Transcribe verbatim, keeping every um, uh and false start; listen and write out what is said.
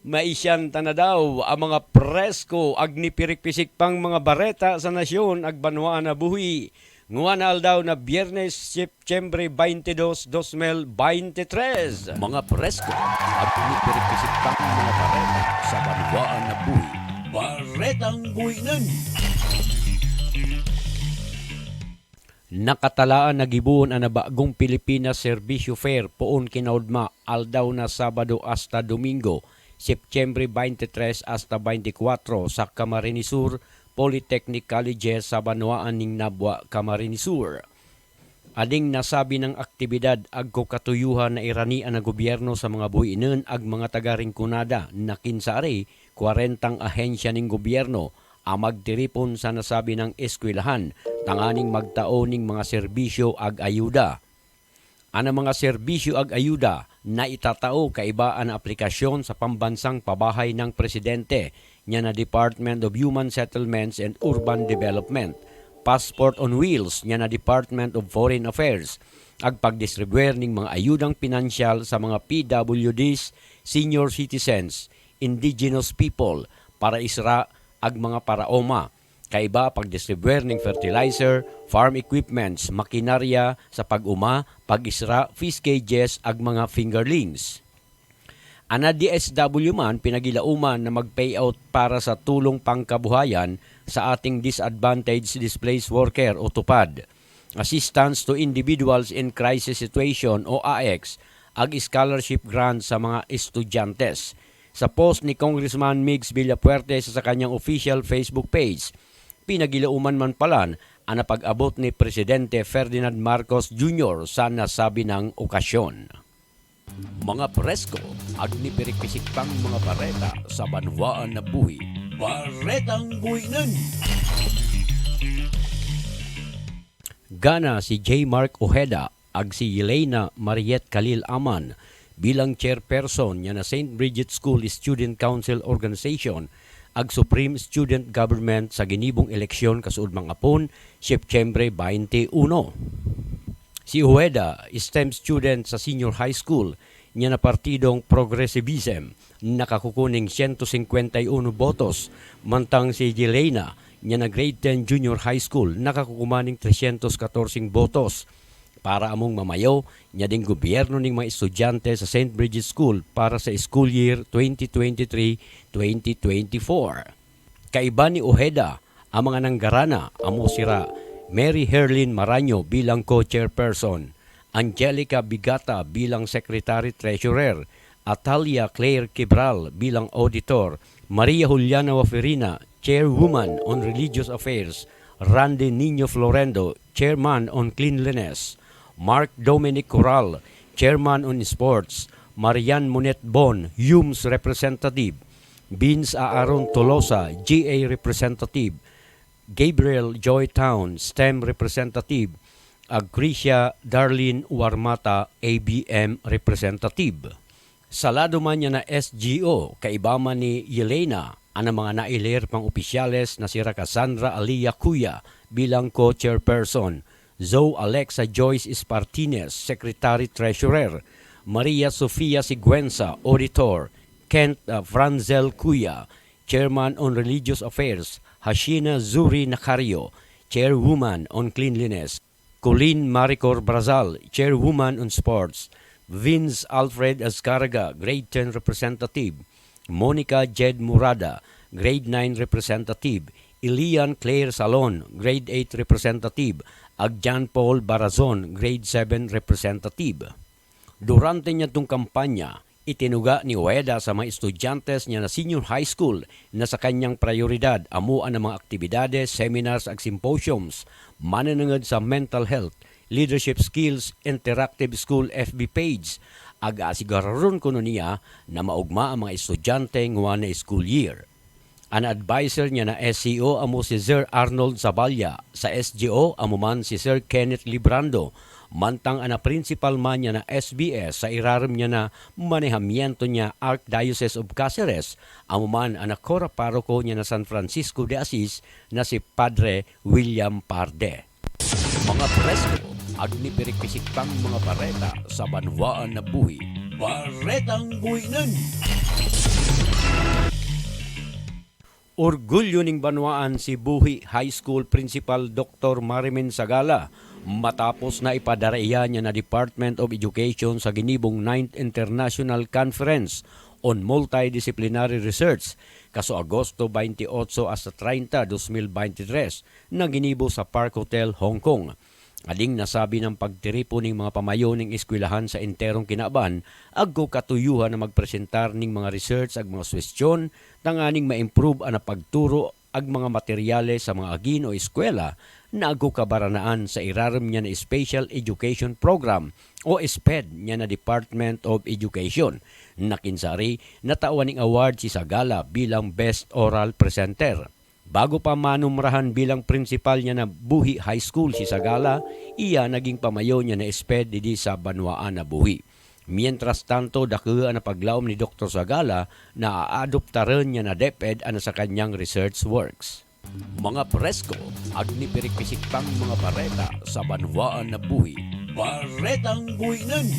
Maisyan tana daw a mga presko agni pirikpisik pang mga bareta sa nasyon ag banwaan a buhi. Ngua na aldaw na Biyernes, Septyembre baynte dos, dos mil baynte tres. Mga presko agni pirikpisik pang mga bareta sa banwaan a buhi. Baretang buhinen. Nakatalaan a giboon ana bagong Pilipinas Serbisyo Fair poon kinaudma, aldaw na Sabado asta Domingo, Septyembre baynte tres asta baynte kwatro, sa Camarines Sur Polytechnic College sa banwaan ning Nabua, Camarines Sur. Ading nasabi nang aktibidad agko katuyuhan na iranian na gobyerno sa mga buhinen ag mga taga Rinconada na kinsari kwarentang ahensya ning gobyerno a magtiripon sa nasabi nang eskwelahan tanganing magtao ning mga serbisyo ag ayuda. Ana mga serbisyo ag ayuda na itatao kaiba ana aplikasyon sa pambansang pabahay nang presidente, nya na Department of Human Settlements and Urban Development, Passport on Wheels, nya na Department of Foreign Affairs, ag pagdistribuir ning mga ayudang pinansyal sa mga P W Ds, senior citizens, indigenous people, para isra ag mga paraoma, kaiba pagdistribuir ning fertilizer, farm equipments, makinarya sa pag-uma, pag-isra, fish cages, ag mga fingerlings. Ana D S W man pinagilauman na mag-payout para sa Tulong Pangkabuhayan sa Ating Disadvantaged Displaced Worker o TUPAD, Assistance to Individuals in Crisis Situation o AICS, ag scholarship grant sa mga estudyantes. Sa post ni Congressman Migs Villafuerte sa, sa kanyang official Facebook page, pinagilauman man palan ana pag-abot ni Presidente Ferdinand Marcos Junior sa nasabi nang okasyon. Mga presko agni pirikpisik pang mga bareta sa banwaan a buhi. Baretang buhinen. Gana si J. Mark Ojeda ag si Yelena Mariette Khalil Aman bilang chairperson nya na Saint Bridget School Student Council Organization ag Supreme Student Government sa ginibong eleksyon kasuodmang Apon, Septyembre baynte uno. Si Ojeda, STEM student sa senior high school nya na partidong Progressivism, nakakuku ning siyento singkwenta y uno botos, mantang si Yelena nya na grade ten junior high school nakakuku man ning tresyentos katorseng botos. Para among mamayo nya ding gobyerno ning mga estudyante sa Saint Bridget School para sa school year twenty twenty-three, twenty twenty-four. Kaiba ni Ojeda, a mga nanggarana amo sira Mary Herlin Maraño bilang co-chairperson, Angelica Bigata bilang secretary treasurer, Atalia Claire Kibral bilang auditor, Maria Juliana Waferina, chairwoman on religious affairs, Randy Niño Florendo, chairman on cleanliness, Mark Dominic Coral, chairman on sports, Marian Monet Bon, Humes representative, Vince Aaron Tolosa, G A representative, Gabriel Joy Town, STEM representative, ag Crisia Darlene Warmata, A B M representative. Sa lado man nya na S G O, kaiba man ni Yelena, ana mga nailir pang opisyales na sira Cassandra Alia Cuya bilang co-chairperson, Zoe Alexa Joyce Espartines, secretary treasurer, Maria Sofia Siguenza, auditor, Kent, uh, Franzel Cuya, chairman on religious affairs, Hashina Zuri Nacario, chairwoman on cleanliness, Colleen Maricor Brazal, chairwoman on sports, Vince Alfred Azcarga, grade ten representative, Monica Jed Murada, grade nine representative, Elian Claire Salon, grade eight representative, ag John Paul Barazon, grade seven representative. Durante niya tung kampanya, itinuga ni Ojeda sa mga estudyantes niya na senior high school na sa kanyang prayoridad amo an mga aktibidades, seminars ag symposiums manenenged sa mental health, leadership skills, interactive school F B page, ag asiguraron kuno niya na maugma an mga estudyante ngua na school year. An adviser niya na S C O amo si Sir Arnold Zaballa, sa S G O amo man si Sir Kenneth Librando, mantang an principal man niya na S B S sa irarem niya na manehamiento niya Archdiocese of Caceres, amo man an nakora paroko niya na San Francisco de Asis na si Padre William Parde. Mga presko, agni pirikpisik pang mga bareta sa banwaan na buhi. Baretang Buhinen. Orgulyo ning banwaan si Buhi High School Principal Doktor Marimin Sagala matapos na ipadaraiya nia na Department of Education sa ginibong Ninth International Conference on Multidisciplinary Research kaso Agosto baynte otso asta traynta, dos mil baynte tres, na ginibo sa Park Hotel, Hong Kong. Ading nasabi na pagtiripon ning mga pamayo ning eskwelahan sa enterong kinaban agko katuyuhan na magpresentar ning mga research ag mga suwestyon tanganing ma-improve a pagturo ag mga materyales sa mga agin o eskwela na agko kabaranaan sa irarem nia na Special Education Program o SPED nia na Department of Education. Na kinsari, natawan ning award si Sagala bilang Best Oral Presenter. Bago pa manumrahan bilang principal nia na Buhi High School si Sagala, iya naging pamayo nia na SPED didi sa banwaan na Buhi. Mientras tanto, dakea na paglaom ni Doktor Sagala na aadoptaren nia na DepEd a na sa kaniang research works. Mga presko agni pirikpisiktang mga bareta sa banwaan na Buhi. Baretang Buhinen.